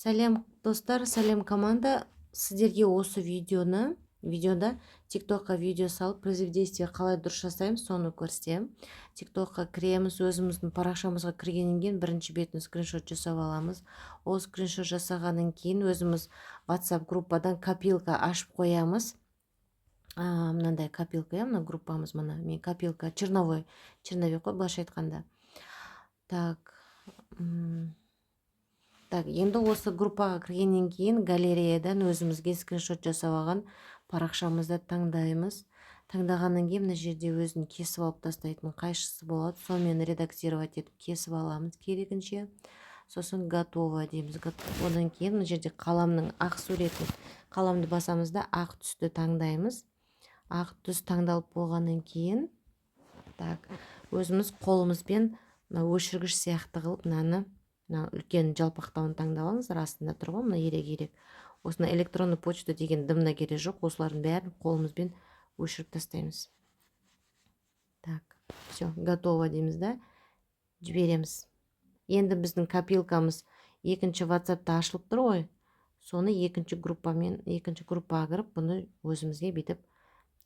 Сәлем, достар, сәлем, команда! Сіздерге осы видеода ТикТокқа видео салып, призыв действия қалай дұрыс жасаймыз, соны көрсетемін. ТикТокқа кіреміз. Өзіміздің парақшамызға кіргеннен кейін бірінші бетін скриншот жасап аламыз. Ол скриншот жасағаннан кейін өзіміз WhatsApp группадан копилка ашып қоямыз. Мынандай копилка, иә, мына группамыз. Мына мен копилка, черновой, черновик қой былайша айтқанда. Так, так, енді осы группаға кіргеннен кейін галереядан өзімізге скриншот жасап алған парақшамызды таңдаймыз. Таңдағаннан кейін мына жерде өзін кесіп алып тастайтын қайшысы болады, сонымен редактировать етіп, кесіп аламыз керегінше. Сосын «Готово» дейміз. Одан кейін мына жерде қаламның ақ суретін, қаламды басамыз да, ақ түсті таңдаймыз. Ақ түс таңдалып болғаннан кейін, так, өзіміз қолымызбен мына өшіргіш сияқты қылып, мынаны, мына үлкен жалпақтауын таңдап алыңыздар. Астында тұр ғой мына ирек ирек. Осыны, электронный почта деген дымда керек жоқ, осылардың бәрін қолымызбен өшіріп тастаймыз. Так, все, «Готово» дейміз да, жібереміз. Енді біздің копилкамыз екінші Ватсапта ашылып тұр ғой, соны екінші группамен, екінші группаға кіріп, бұны өзімізге бүйтіп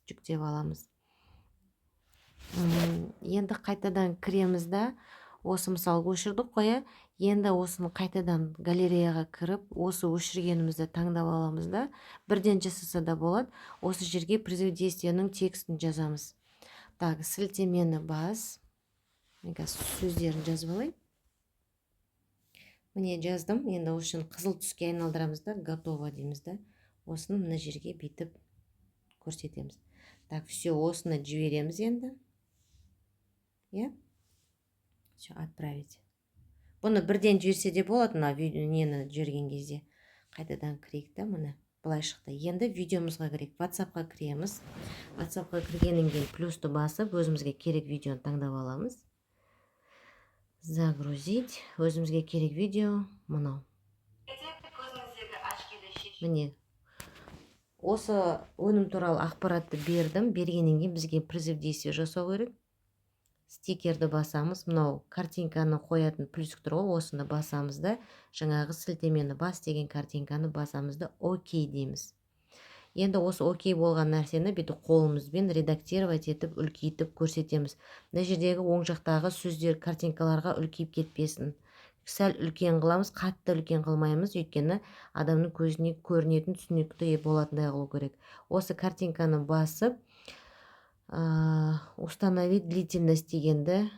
жүктеп аламыз. Енді қайтадан кіреміз да, осы, мысалы, өшірдік қой, иә. Енді осыны қайтадан галереяға кіріп, осы өшіргенімізді таңдап аламыз да, бірден жасаса да болады. Осы жерге призыв действияның текстін жазамыз. Так, сілтемені бас. Мен қазір сөздерін жазып алайын. Міне, жаздым. Енді осыны қызыл түске айналдырамыз да, «Готово» дейміз да, осыны мына жерге бүйтіп көрсетеміз. Так, все, осыны жібереміз енді, иә. Все, «Отправить». Бұны бірден жіберсе де болады. Мына нені жіберген кезде қайтадан кірейік та, міне, былай шықты. Енді видеомызға кірейік. Ватсапқа кіреміз. Ватсапқа кіргеннен кейін плюсті басып, өзімізге керек видеоны таңдап аламыз. Загрузить. Өзімізге керек видео мынау, міне. Осы өнім туралы ақпаратты бердім. Бергеннен кейін бізге призыв действия жасау керек. Стикерді басамыз. Мынау картинканы қоятын плюсик тұр ғой, осыны басамыз да, жаңағы сілтемені бас деген картинканы басамыз да, «Окей» дейміз. Енді осы «Окей» болған нәрсені бүйтіп қолымызбен редактировать етіп, үлкейтіп көрсетеміз. Мына жердегі оң жақтағы сөздер картинкаларға үлкейіп кетпесін, сәл үлкен қыламыз. Қатты үлкен қылмаймыз, өйткені адамның көзіне көрінетін, түсінікті болатындай қылу керек. Осы картинканы басып, «Установить длительность» дегенді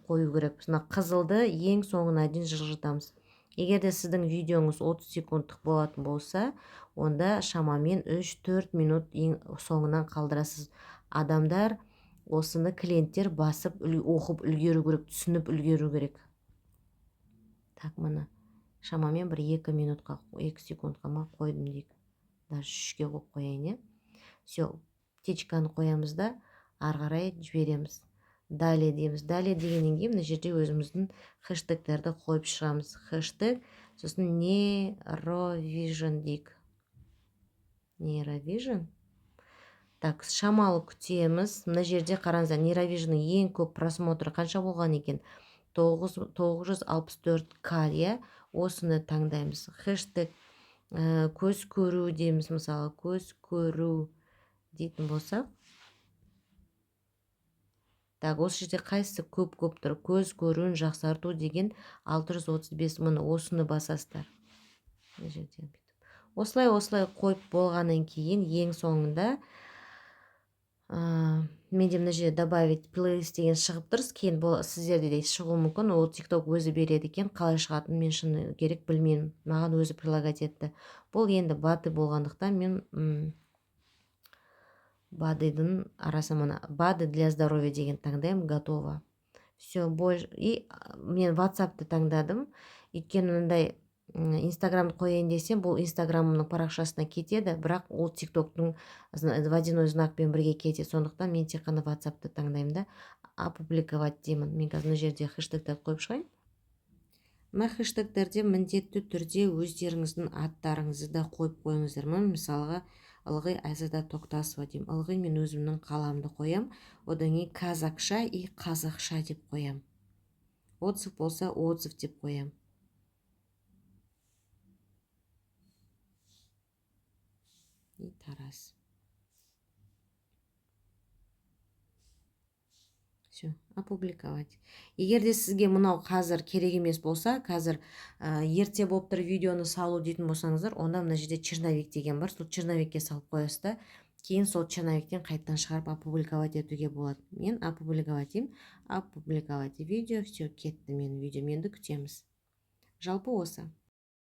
қою керек. Мына қызылды ең соңына дейін жылжытамыз. Егер де сіздің видеоңыз 30 секундтық болатын болса, онда шамамен 3-4 минут ең соңынан қалдырасыз. Адамдар осыны, клиенттер басып, оқып үлгеру керек, түсініп үлгеру керек. Так, міне, шамамен бір 2 минутқа, 2 секундқа ма қойдым дейік, даже 3-ке қойып қояйын, иә. Все, птичканы қоямыз да, ары қарай жібереміз. «Далее» дейміз. «Далее» дегеннен кейін мына жерде өзіміздің хэштегтерді қойып шығамыз. Хэштег, сосын нейровижн дейік, нейровижн. Так, шамалы күтеміз. Мына жерде қараңыздар, нейровижнның ең көп просмотры қанша болған екен? 964К, иә. Осыны таңдаймыз. Хэштег көз көру дейміз. Мысалы, көз көру дейтін болсақ, так, осы жерде қайсысы көп көп тұр? Көз көруін жақсарту деген 635 мың. Осыны басасыздар. Мына жерде бүйтіп, осылай, осылай қойып болғаннан кейін ең соңында менде мына жерде «Добавить плейлист» деген шығып тұр. Кейін бұл сіздерде де шығуы мүмкін, ол ТикТок өзі береді екен. Қалай шығатынын мен, шыны керек, білмеймін, маған өзі предлагать етті. Бұл енді БАДы болғандықтан, мен БАДыдың арасынан мына «БАДы для здоровья» деген таңдаймын. Готово. Все, больше. И мен Ватсапты таңдадым, өйткені мындай Инстаграмды қояйын десем, бұл Инстаграмның парақшасына кетеді, бірақ ол ТикТоктың водяной знакпен бірге кетеді. Сондықтан мен тек қана Ватсапты таңдаймын да, «Опубликовать» деймін. Мен қазір мына жерде хэштегтерді қойып шығайын. Мына хэштегтерде міндетті түрде өздеріңіздің аттарыңызды да қойып қойыңыздар. Міне, мысалға, ылғи Айзада Тоқтасова деймін. Ылғи мен өзімнің қаламды қоям. Одан кейін қазақша и қазақша деп қоям. Отзыв болса, отзыв деп қоям. Тараз. Все, опубликовать. Егер де сізге мынау қазір керек емес болса, қазір ерте болып тұр видеоны салу дейтін болсаңыздар, онда мына жерде черновик деген бар, сол черновикке салып қоясыз да, кейін сол черновиктен қайтадан шығарып, опубликовать етуге болады. Мен опубликовать деймін, опубликовать видео. Все, кетті менің видеом. Енді күтеміз. Жалпы осы.